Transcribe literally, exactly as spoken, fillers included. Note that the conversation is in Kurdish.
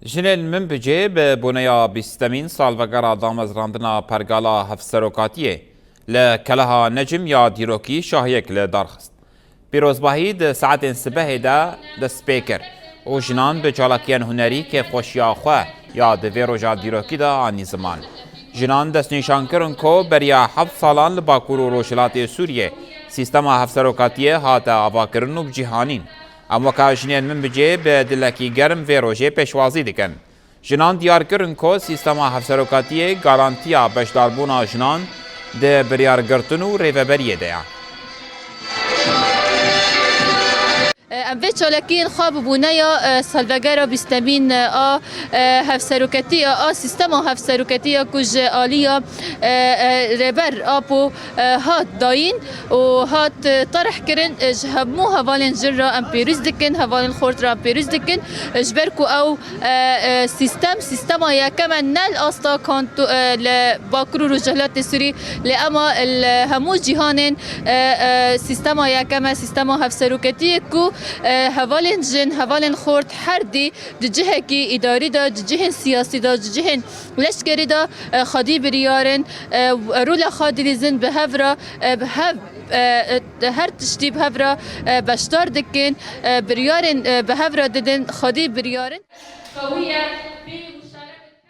Jinên Minbicê bi boneya bîstemîn salvegera damezrandina pergala hevserokatiyê li Keleha Necim ya dîrokî şahiyek li dar xist. Pîrozbahî di saetên sibehê de dest pê kir û jinan bi çalakiyên hunerî kêfxweşiya xwe ya di vê roja dîrokî de anî ziman. Jinan destnîşan kirin ku beriya heft salan li Bakur û Rojhilatê Sûriyê sîstema hevserokatiyê hate avakirin û bicîhanîn. Em weka Jinên Minbicê bi dilekî germ vê rojê pêşwazî dikin. Jinan diyar kirin ku sîstema hevserokatiyê garantiya beşdarbûna jinan di biryargirtin û rêveberiyê de ye. Em vê çalakiyên xwe bi boneya, e, salvegera bîstemîn, e, a, e, hevseroketiya, a sîstema hevseroketiya ku ji aliya, e, e, Rêber Apo, e, hat dayîn û hat, e, terh kirin, e, ji hemû hevalên jin re em pêrûz dikin, hevalên xort re em pêrûz dikin, e, ji ber ku ew, e, e, sîstem, sîstema yekem e, ne li asta kanto-, e, li Bakur û Rojhilatê Sûrî, lê ema li hemû cîhanên, e, e, sîstema yekem e, sîstema hevseroketiyê ku, e, hevalên jin, hevalên xort her dî di cihekî îdarî de, di cihên siyasî de, di cihên leşkerî de, e, xwedî biryar in, e, rola xwe dilîzin bi hev re, e, bi hev, e, e, her tiştî bi hev re, e, beşdar dikin, e, biryarên, e, bi hev re didin, xwedî biryar in. Qewî ye.